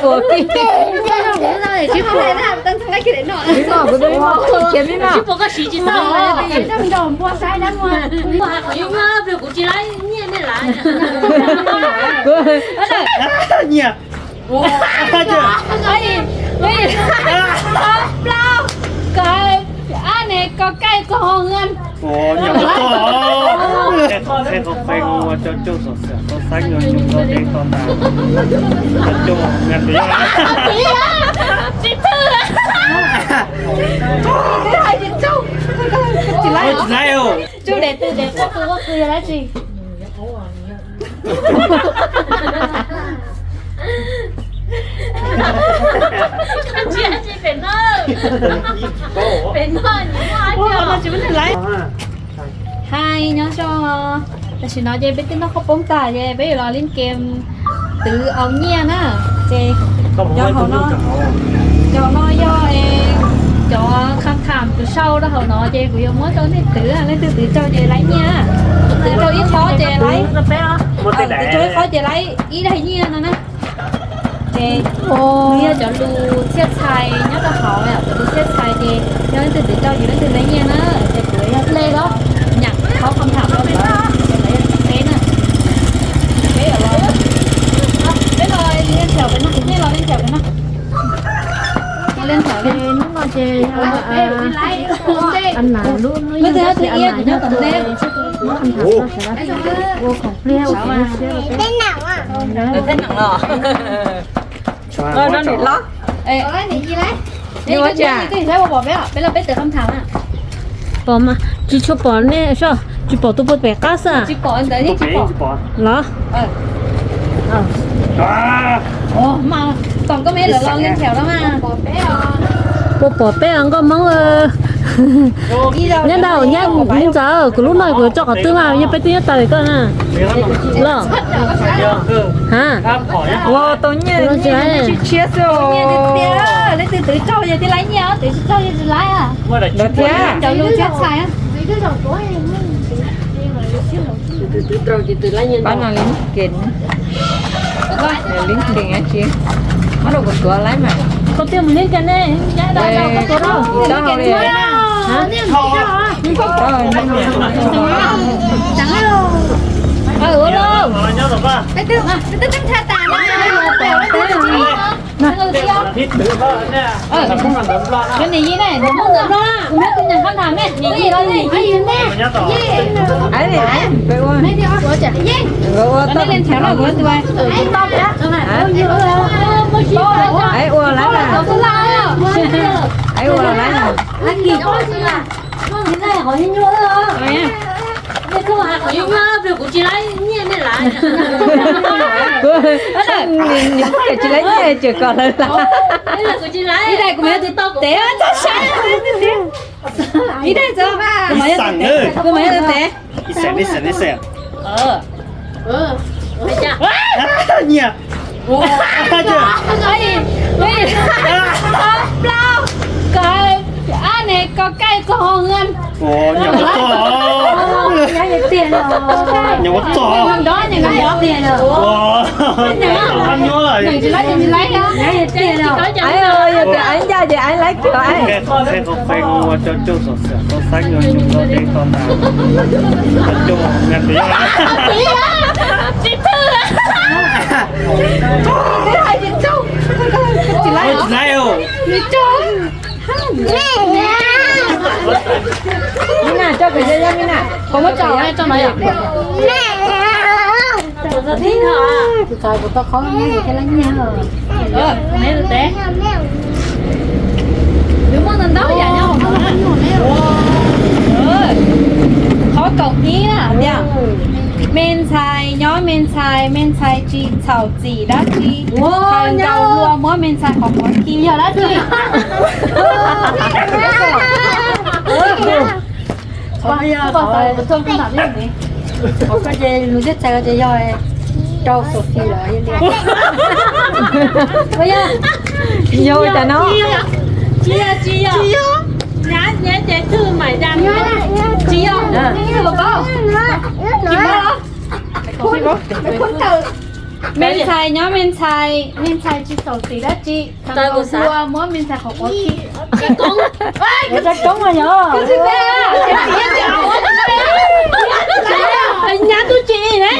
Ua tib, tsis pom, tsis pom kuv tus me mom, tsis pom koj siv tsis tau. Kuv tsis laib nyiaj nej lav. Nyiaj. Plaub, koj ab ne koj kaij txog hoo. Ua, nyuam qhuav txog. Qheb qhov qheb ua cov coj xov xwm tau xab nyuag nyuag nto deb to tas. Cov coj nqa tus yog. Tsis thwj. Tsis laib os. Tsuj des twg des quaj qw quaj qw yog dab tsi? Pem no, pem no. Hais nyob zoo, tam sim no ces peb twb noj qhaub poob tag ces peb yuav los lis kem twv au nyiaj na. Ces cov hauv no, cov no yog cov kham tham tus sau rau hauv no ces kuv yuav muab rau nej twv, leej twg twv raug ces laib nyiaj. Twv raug ib qhob ces laib, twv raug ib qhob ces laib ib daim nyiaj no na. Ces nws yog cov lus txhiaj txhais nyob rau hauv, cov lus txhiaj txhais ces yog leej twg twv raug ces leej twg laib nyiaj na. Ces kuv yog hle los nyam qhov kham tham rau lawv, lawv yuav teb na. Peb los, peb los lis kem pem no, nej los lis kem pem no. Hnub no ces leej twg twb iab kuv nyob tom ntej. Ua khoom pliag ua khoom siab. Peb los, peb los peb twv kham tham na. Pom mas tsis tshua pom nej, tsis pom tus puag pem qab xwb. Los. Puas pom peb nkauj Hmoob? Nyob ntawm me ntxawm, kuv lub no kuv yuav tso qhov twg mas yog peb twb nyob tas li koj na. Los. Ha. Ua tau nyiaj, nyiaj tshiab xwb. Leej twg twv raug yog thiaj laib nyiaj, twv tsis raug yog tsis laib. Lawv thiab cov lus txhiaj txhais. Pab no li kev, li kev tsis muab rau kuv tuav laib mas. Koj twb mus li kev ne, yog koj tuav rau. Ua lawm. Peb twb tha tas no. Cov niam yij ne, nws muab ntawm no, kuv muab tus nyam khab tham ne, niam yij los ne. Nkawd ua, nkawd ua tau, nkawd ua tau. Ua lawm na. Ua lawm na. Kuv tsis laib nyiaj, tsis laib nyiaj ces kom lawv laib. Ib daim kuv muab tus tau tev txog saib. Ib daim txog, kuv muab tus tev. Nyiaj. Plaub, koj ab ne koj kaij txog hoo. Nyuam qhuav txog. Nyuam qhuav txog. Yog tias aiv ncaj ces aiv laib kiag. Qheb qhov qheb ua cov coj xov xwm tau xab nyuag nyuag nto deb to tas. Cov coj nqa tus yog. Tsis thwj. Tsis laib os. Mina, tso kawm yog, yog Mina. Puas muab tso, tso no yom. Tus txawv tib no. Tus txawv kuv tau qhov me thiab lab nyiag. Neb tus teb. Yuav muaj ntau ntau yam nyob hauv no. Qhov kaum ib na tias, me ntxhais nyob me ntxhais, me ntxhais tsis txhaum txim dab tsi. Khaws nkaus hlua muab me ntxhais qhov muag khi yog dab tsi? Qhov ces lus txhiaj txhais ces yog rau Sophie lawm. Yog cas no? Tsis yog, tsis yog. Nyav ces thwj maim dam. Tsis yog. Tsis yog. Me ntxhais nyob me ntxhais, me ntxhais tsis txhaum txim dab tsi. Tau kuv xav muab me ntxhais qhov quav khi. Tsis koob. Ua tsa koob mas yog. Nyab tub tsis ne.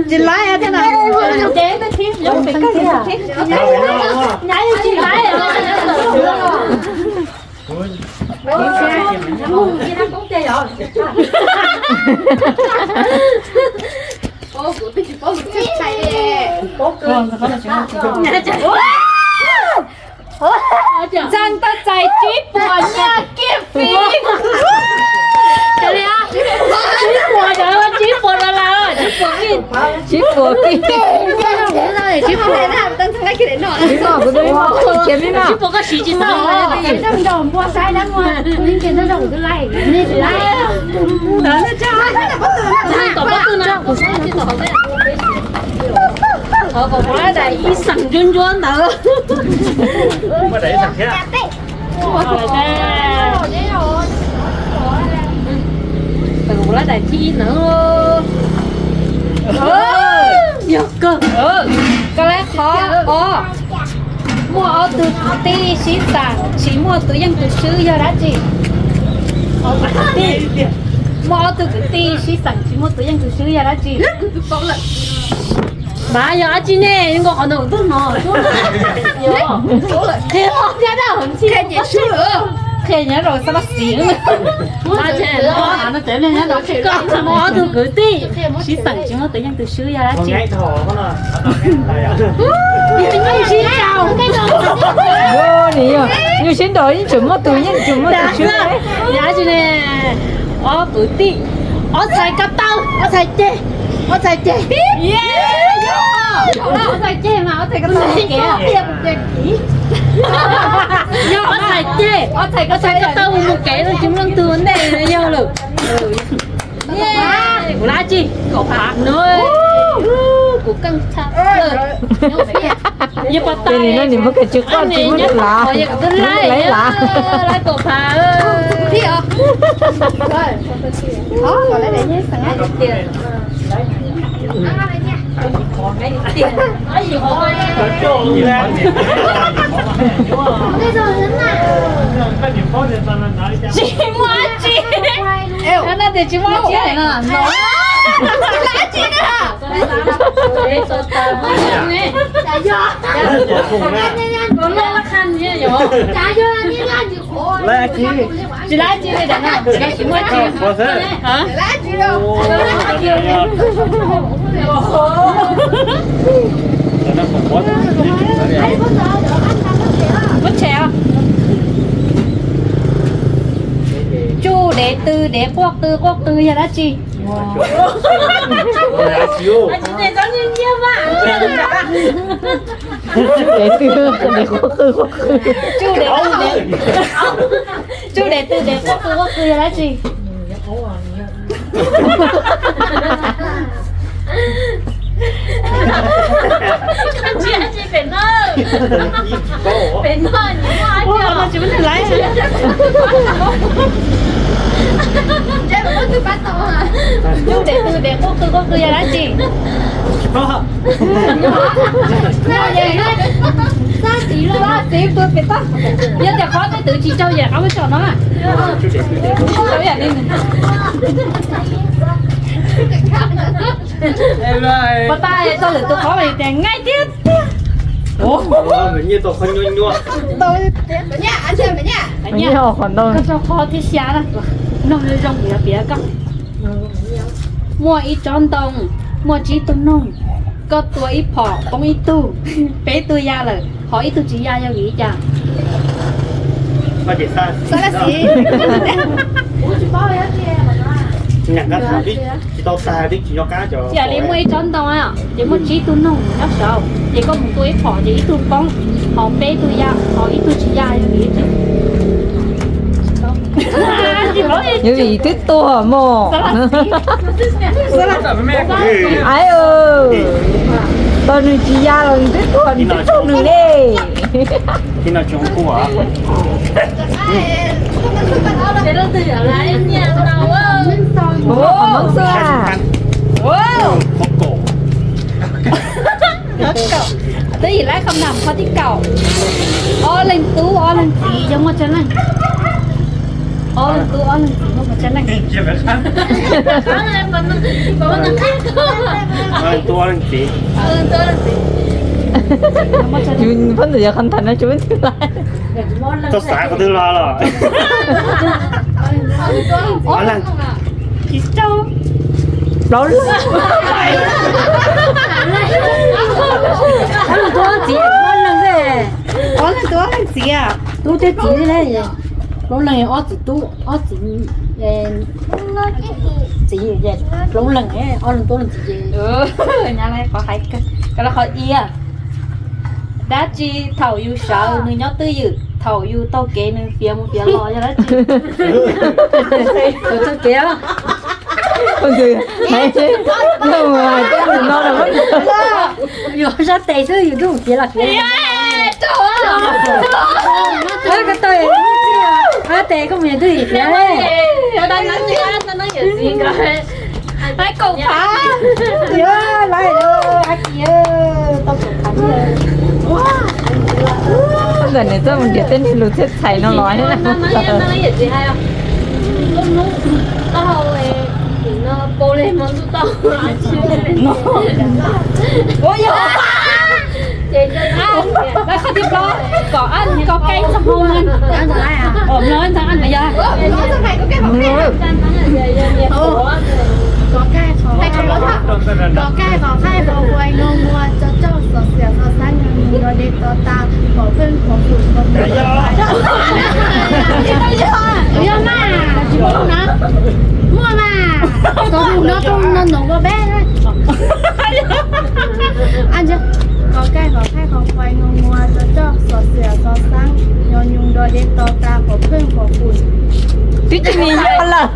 Tsis laib thiab na. Nyab tsis laib. Ntxhee tau txais tsib puas nyiaj kiag fim. Tsib puas, tsib puas los lawm, tsib puas fim. Tsib puas fim. Tsib puas, tsib puas koj siv tsis tau. Thov kom pab tug no, thov kom pab daim ib xeem ntsuab ntsuab ntawd. Kom pab daim thib ib ntawd. Yog kawg. Koj lab qhov ob. Muaj ob tug kwv tij sib xeem tsis muaj tus yeej tus swb yog dab tsi? Muaj ob tug kwv tij sib xeem tsis muaj tus yeej tus swb yog dab tsi? Mas yog dab tsi ne? Zoo nkaus qhov ntawd kuv twb hnov. Qhia nyob rau xab lab xis. Muaj ob tug kwv tij sib xeem tsis muaj tus yeej tus swb yog dab tsi? Nyuj sib nraus yeej tseem muaj tus yeej tseem muaj tus swb. Yog dab tsi ne? Ob kwv tij, ob txhais ko taw, ob txhais ceg, ob txhais ceg. Ob txhais ceg mas ob txhais ko taw kev. Yog ob txhais ceg, ob txhais ko taw mus mus kev no tsis muaj leej twg ua ntej yog lawm. Kuv lab tsi? Kaum phav. Kuv keej tshaj. Yog pas tas no nws muab kawg tsis quaj tsis muab tus lav, lab kaum phav. Tsis muaj dab tsi. Ua no tias tsis muaj dab tsi. Tsis muaj dab tsi na. Tsis lab tsi li ntawd no, tsis muaj dab tsi. Muab tshem os. Tsuj dev tw dev quaj qw quaj qw yog dab tsi? Tsuj dev tw dev quaj qw quaj qw. Tsuj dev tw dev quaj qw quaj qw yog dab tsi? Pem no, pem no, tsuj dev tw dev quaj qw quaj qw yog dab tsi? Yog tias qhov tej twv tsis raug yam qab muab tsom no. Pas tas tau lwm tus qhov mas tias nqaij tiag tiag. Nyiaj qhov ntoo. Koj tso qhov thib xya na, noog zoo piav koj. Muaj ib tsob ntoo, muaj tsib tug noog, koj tua ib phom poob ib tug, peb tug ya lawm, ho ib tug tsis ya yog vim li cas? Tsis tau tag, tsis nco qab cov. Cia li muaj ib tsob ntoo, ces muaj tsib tug noog nyob saud, ces koj mus tua ib phom ces ib tug poob, ho peb tug ya, ho ib tug tsis ya yog vim li cas? Yog vim twb tuag mog. Ai, tau nws tsis ya los nws twb tuag, nws twb tuag nws li. Ua, qhov Hmoob xwb a. Twb yim laib qhov nram qhov thib kaum. Ob leeg tub ob leeg txiv yog muaj tsawg leej? Ob leeg tub ob leeg txiv muaj pes tsawg leej? Ob leeg tub ob leeg txiv. Yus pheej ntawm yog qhov ntawd no tsis muaj twg laib. Tau xav qhov twg los los. Ob leeg. Plaub leeg. Ob leeg tub ob leeg txiv, plaub leeg txiv, ob leeg tub ob leeg txiv. Tub thiab txiv, plaub leeg, ob txiv tub, ob txiv, txiv, plaub leeg, ob leeg tub ob leeg txiv ces. Nyab laj qhov hais kawg. Koj los qhov ib. Dab tsi thaum yus sawv nws nyob twj ywm, thaum yus taug kev nws fiav mus fiav los yog dab tsi? Taug kev. Yuav sab tes xwb yus twb fiav los fiav. Ko taw, sab tes koj mus yus twb fiav. Ntawm nws txoj mus nrhiav tej niag lus txhiaj txhais no los. Qhov thib plaub, kom ab ko kaij txog hmoo. Mloog ntxhais ab yog. Koj kaij qhov qaij qhov khuai, noj muag tso coj xov xiam xov xeeb, nyob nyuj nrog dej to tas, pom pheej pom fum. Yog mas, tsis muaj lus na. Muaj mas, tau lus no rau no ntoo ua peb. Koj kaij qhov qaij qhov khuai, noj muag tso coj xov xiam xov xeeb, nyob nyuj nrog dej to tas, pom pheej pom fum. Twb tsis yog lawm.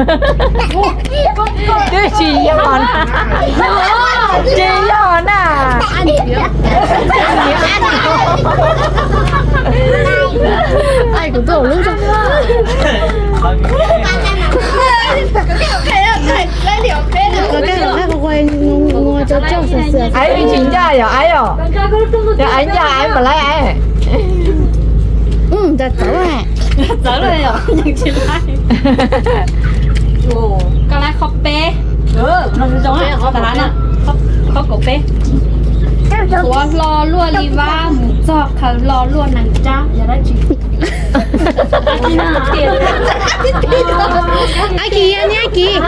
Twb tsis yog na. Tsis yog na. Ai, kuv tuaj lub. Aib tsis ncaj yog aib os. Yog aib ncaj aib mam laib aib. Txawv lawm, txawv lawm yom, yeej tsis laib. Koj laib qhov peb. Qhov kaum peb. Tuav hlo luaj li vab, mus txog khaws hlo luaj nees rab, yog dab tsi? Ab Kis, yog ni Ab Kis.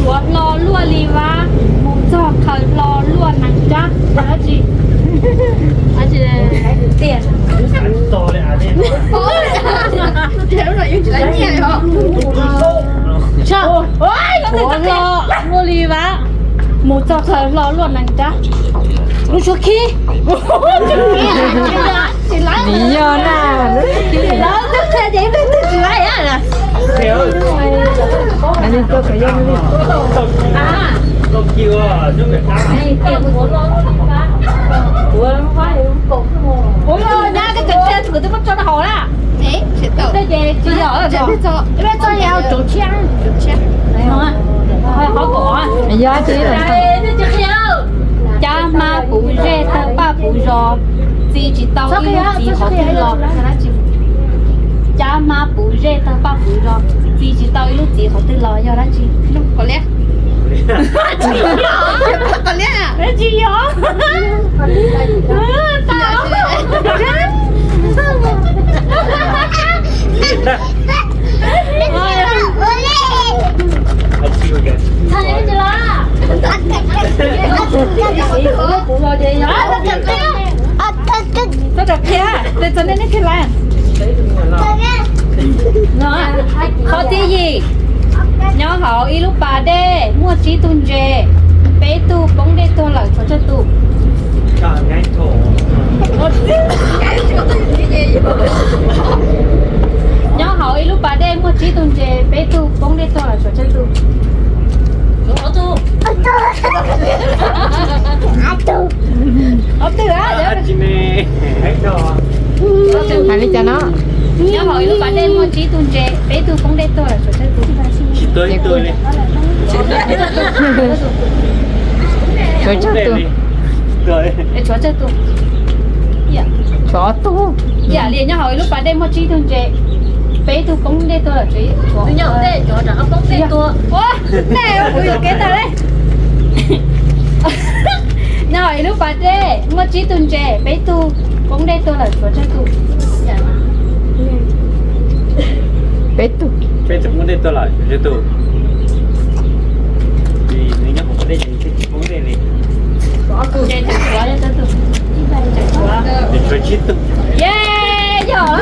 Tuav hlo luaj li vab, mus txog khaws hlo luaj nees rab, yog dab tsi? Tuav hlo luaj li vab, mus txog khaws hlo luaj nees rab. Lub suab khib. Nws yog na. Ua nyab, koj tseem tseg kuv twb muab tso rau hauv na. Tsis yog, tso yog tsoom tshiab. Qhov kaum. Cab hmab puv zej tawg paj puv zos, txi tsis tau ib lub txiv qhov twg los. Cab hmab puv zej tawg paj puv zos, txi tsis tau ib lub txiv qhov twg los yog dab tsi? Tsis yog. Qhov thib yim, nyob hauv ib lub pas dej muaj tsib tug ntses, peb tug poob dej tuag lawm, tshuav tsawg tus? Nyob hauv ib lub pas dej muaj tsib tug ntses, peb tug poob dej tuag lawm, tshuav tsawg tus? Ob tug. Ob tug. Hais li cas no? Nyob hauv ib lub pas dej muaj tsib tug ntses, peb tug poob dej tuag lawm, tshuav tsawg tus? Tshuav tsawg tus? Tshuav tsawg tus? Tshuav ob tug. Ib yam li nyob hauv ib lub pas dej muaj tsib tug ntses, peb tug poob dej tuag lawm, tshuav ib tug. Nej, kuv yuam kev tag li. Nyob hauv ib lub pas dej muaj tsib tug ntses, peb tug poob dej tuag lawm, tshuav tsawg tus? Peb tug. Peb tug poob dej tuag lawm, tshuav tsawg tus? Nws nyob hauv pas dej ces nws twb tsis poob dej li. Ntses tshuav tsawg tus? Tshuav tsib tug. Yog,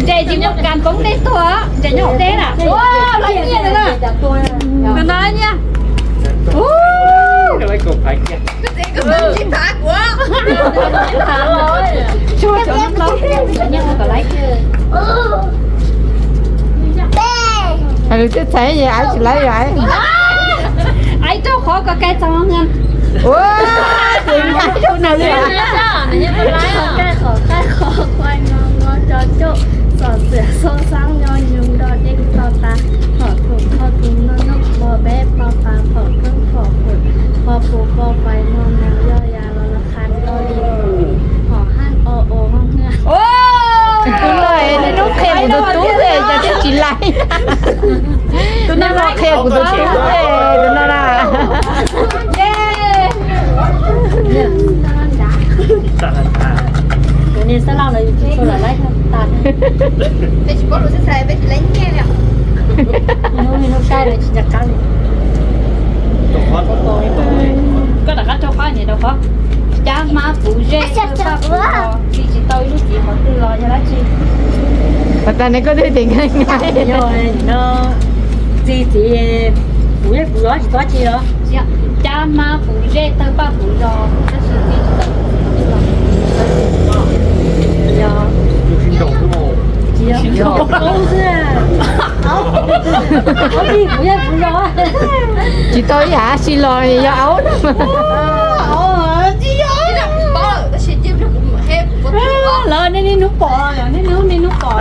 ntses tsis muaj kas poob dej tuag, ntses nyob hauv dej na. Ua, lawv nyiaj ntawd na. Tus no nyiaj. Hais lus txhais txhais, aiv tsis laib, aiv. Aiv rau qhov ko kai txog. Ua, tsis laib rau nws li. Kai qhov, kai qhov, kuai no ngo co coj, xom xiam xo xab nyo nyug nro dej to tas, hom tus kho tus no noj kho peb po pas phom koob phom pum, po pus po fais no mus yoj ya los los qha nto li, hom haj o o ho haj. Tus no niaj hnub qhia kuv tus tub xwb, cas twb tsis laib. Tus no los qhia kuv tus tub xwb, tus no na. Tus niag xab laj los yus tsis tshua lam laib tas. Peb tsis paub lus txhais txhais peb tsis laib nyiaj li. Hnub niaj hnub saib lawv tsis nco qab li. Koj rov qab rau qab niam rau qhov cab hmab puv zej tawg paj puv zos, txi tsis tau ib lub txiv qhov twg los yog dab tsi? Pas tas ne koj twb tias nqaij nqaij. Yog no txi txiv puv zej puv zos tsis tau dab tsi los? Cab hmab puv zej tawg paj puv zos tab sis txi tsis tau ib lub txiv qhov twg los. Yog tsis yog, yog aub xwb. Aub txi puv zej puv zos. Tsis tau ib yam dab tsi los yog aub. Los nej niaj hnub pom, nej niaj hnub, niaj hnub pom,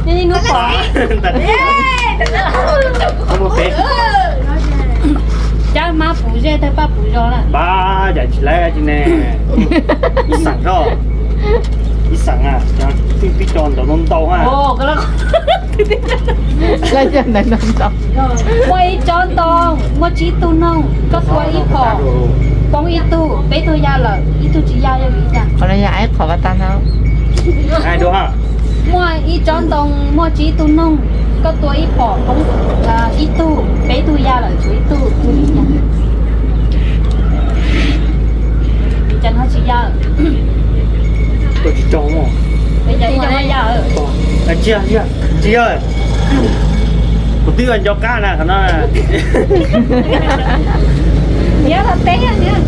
nej niaj hnub pom. Cab hmab puv zej tawg paj puv zos na. Pab, cas tsis laib dab tsi ne. Ib xeem, ib xeem a, twb tso ntawv ntau ntau a. Muaj ib tsob ntoo muaj tsib tug noog, koj tua ib phom poob ib tug, peb tug ya lawm, ib tug tsis ya yog vim li cas? Qhov no yog ib qhov pas tas no. Muaj ib tsob ntoo muaj tsib tug noog, koj tua ib phom poob ib tug, peb tug ya lawm, tshuav ib tug, yog vim li cas? Vim cas no tsis ya? Tua tsis tau. Vim cas ib co no ya? Tsis yog, tsis yog, kuv twb nco qab na qhov no. Niam los teb, niam.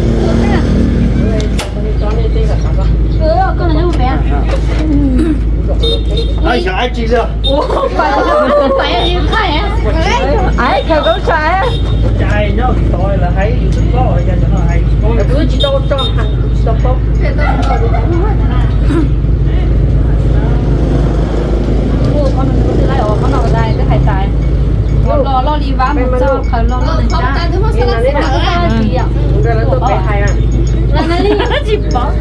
Koj los nyob pem. Xyov dab tsi li. Aiv khaws koob tso. Kuv tsis tau tso, kuv tsis tau paub. Los loj li vab mus txog qhawv los loj li ntag. Tsis paub.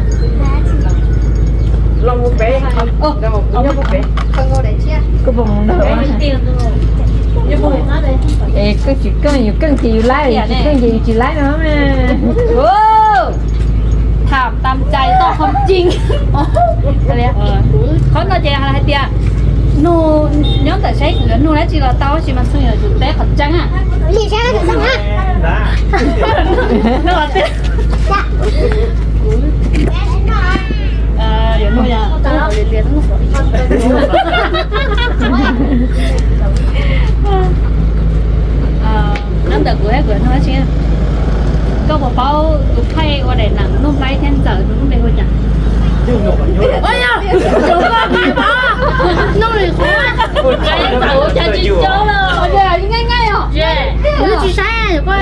Es keej tsis keej, yus keej ces yus laib, tsis keej ces yus tsis laib no. Tham tam cai toj qhov cim. Qhov no ces hais tias nug nyob ntawm saib kuv yuav nug dab tsi los tau, tab sis mas txhua yam yus teb qhov tseeb. Yuav nug yog nyob ntawm kuv, kuv nug dab tsi. Koj puas paub tus phaij ua daim neem Nuj Nplaib thiab Ntxawm tus lub npe hu cas? Nug li qhov Ntxawm ua cas tsis coob los. Tsis saib, koj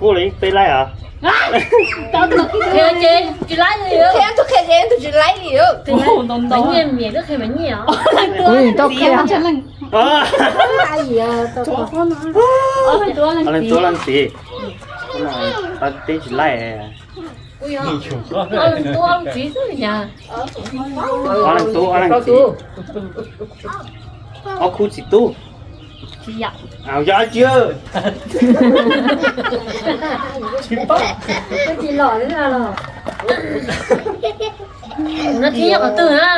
qub los yeej peb laib os. Qhia ces tsis laib li. Qhia tus qhia ces tus tsis laib li. Ntau ntau. Nyiaj miam twb qhia mas nyiaj os. Tus tau qhia. Ob leeg tub ob leeg txiv. Teb tsis laij. Ob leeg tub ob leeg txiv. Ob khub txiv tub. Yog dab tsi? Tsis los no thiab qhov twg na.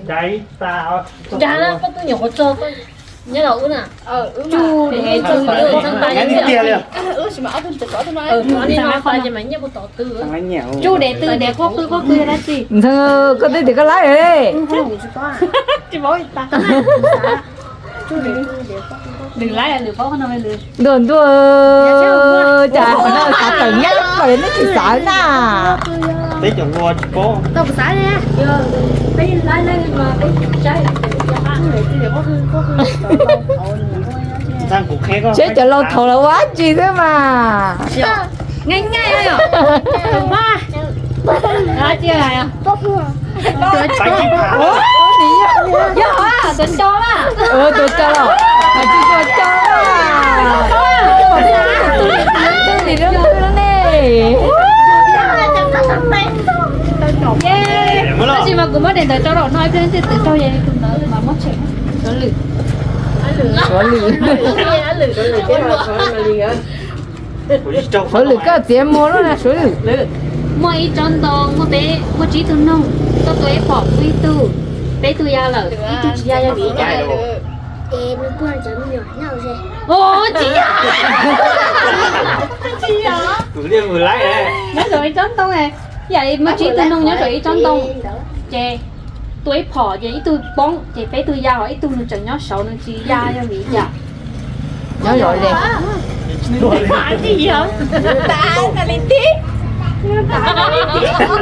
Dag na, koj twb nyuam qhuav txog koj nyob los wb na. Tsuj dev tw dev txheeb tas tiag li. Tsuj dev tw dev qoj qw qoj qw yog dab tsi? Ntxhee, koj twb tias koj laib li. Ntuj ntuj, cas qhov no xav tawm nyab los neb tsis xav na. Peb cov hluas tsis paub. Ntxhee, kuv qhia koj. Seb cov laus thaum los ua dab tsi xwb mas. Yog tuav cos na. Tuav cos los, hais tsis tuav cos na. Tus ntawd twg li lub twg no ne. Tab sis mas kuv muab daim ntawv tso rau no ib pliag twb twv raug tus ntawd mas muab tshem. Suav lwm. Suav lwm koj txiav muag lub na Suav lwm. Muaj ib tsob ntoo, muaj peb, muaj tsib tug noog, koj tua ib phom muaj ib tug, peb tug ya lawm, ib tug tsis ya yog vim li cas? Tsis ya. Tsis ya. Nyob saum ib tsob ntoo, ib yam li muaj tsib tug noog nyob saum ib tsob ntoo, ces tua ib phom ces ib tug poob ces peb tug ya, ho ib tug nws tseem nyob saud nws tsis ya yog vim li cas? Nyob zov ze.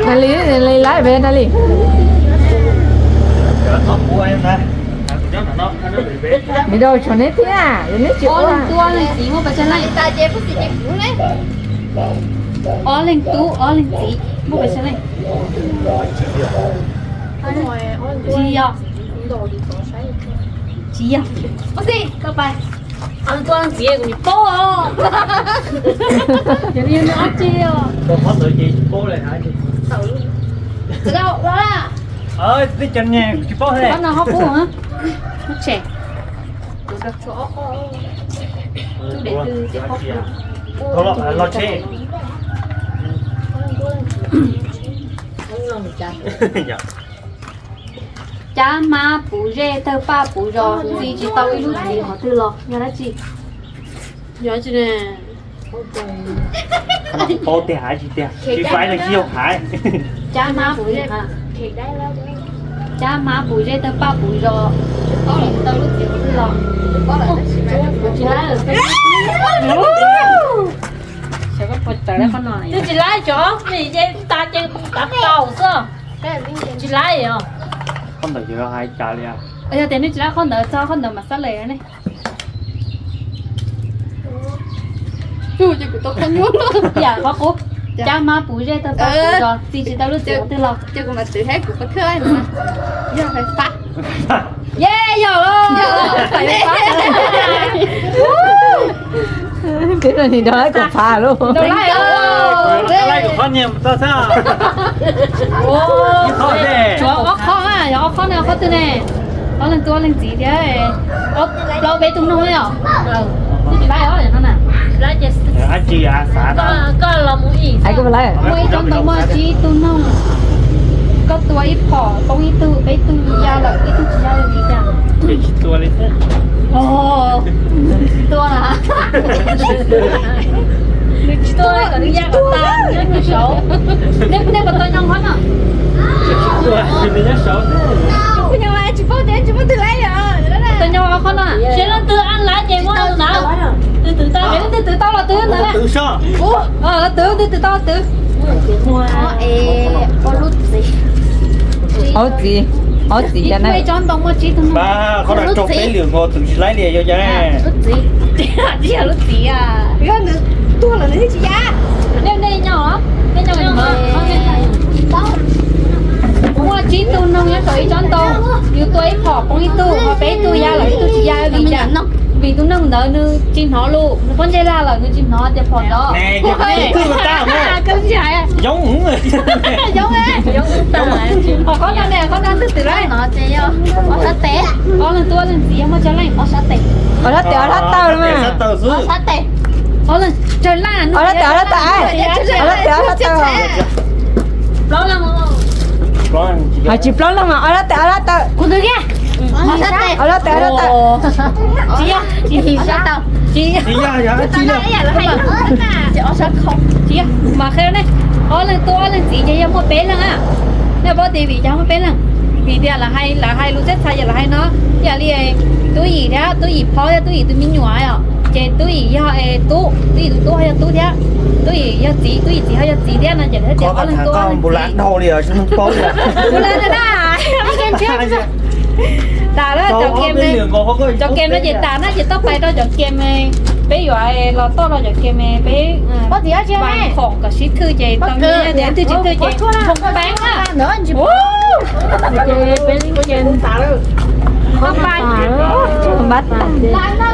Nali, nali laib pem nali. Nws rau tshuav neb thiab, neb tsis ua. Ob leeg tub ob leeg txiv muaj pes tsawg leej? Ob leeg tub ob leeg txiv muaj pes tsawg leej? Tsis yog. Tsis yog. Ua si, koj pais. Ob leeg tub ob leeg txiv kuv tsis paub os. Yog nws dab tsi os. Tsis paub. Ob no ho qub. Tshem. Los tshem. Cab hmab puv zej tawg paj puv zos, txi tsis tau ib lub txiv qhov twg los yog dab tsi? Yog dab tsi ne? Paub tiag hais tsis tiag, tsis faib los tsis yog hais. Cab hmab puv zej, cab hmab puv zej tawg paj puv zos, txi tsis tau lub txiv qhov twg los. Tsis laib lawm. Twb tsis laib cov me ye tas ces tav kaus xwb. Tsis laib os. Qhov ntawd yog hais cas li? Yog tias nej tsis laib qhov ntawd, txog qhov ntawd mas xab les ne. Yam qhov qub, cab hmab puv zej tawg paj puv zos, txi tsis tau lub txiv qhov twg los. Ces kuv mam twv thiab kuv pab khwb no. Yog fais fab. Ye yog los. Twb los nim nrog laib kom phav lauj. Laib kom qhov niag mus txog xwb. Tshuav ob qhov, yog ob qhov ne, ob qhov twg ne? Ob leeg tub ob leeg txiv thiab. Plaub peb tug noog yom. Twb tsis laib os, yog no na. Hais koj laib. Muaj ib tsob ntoo muaj tsib tug noog. Koj tua ib phom poob ib tug, peb tug ya lawm, ib tug tsis ya li cas? Tsis tua li thiab. Tsis tua na. Nws tsis tua li, kom nws ya kom tas, nws nyob saud. Nej puas tau nyob qhov no? Kuv nyob tsis paub tias tsis muaj twg laib os. Tau nyob qhov no, seb leej twg laib ces muab tus ntawd. Twg twv tau, leej twg twv tau los twv ntawd na. Twv, twg twv tau los twv. Ob txiv, ob txiv cas na. Qhov no raug peb lwm nkaus tus tsis laib li yog cas ne? Tsis yog lub txiv, yog nws tuag lawm nws thiaj tsis ya. Nej, nej nyob, nej nyob. Muaj tsib tug noog nyob saum ib tsob ntoo, yus tua ib phom poob ib tug, ho peb tug ya lawm, Vim tus neeg ntawd nws tsis hnov lus, nws pob ntseg laj lawm nws tsis hnov tias phom ntawd. Yoov, yoov, qhov no ne, qhov no twg twm lawm. Ob leeg tub ob leeg txiv yog muaj tsawg leej? Ob sab tes, ob sab taw mas. Ob leeg tsawg laj, ob sab tes, ob sab taw, ob sab tes, ob sab taw. Ho tsis plaub leeg mas ob sab tes ob sab taw. Kuv twg kiag. Ob sab tes ob sab taw. Tsis yog, tsis yog, tsis yog. Mas qhia ne, ob leeg tub ob leeg txiv ces yog muaj peb leeg a. Nej paub tias vim cas muaj peb leeg? Vim tias lawv hais, lawv hais lus txheeb txheem ces lawv hais no, ib yam li Tub Yim thiab Tub Yim phob thiab Tub Yim tus me nyuam os, ces Tub Yim yog tub, Tub Yim tus tub yog tub thiab, Tub Yim yog txiv, Tub Yim txiv ho yog txiv thiab no ces lawv tias ob leeg tub ob leeg txiv. Tas lawm, cov game no ces tas na ces toj pais rau cov game, peb yuav los toj rau cov game peb khoom kom sib thwj ces tau tias twg tsis thwj ces hoo peeb na. Hoo peeb.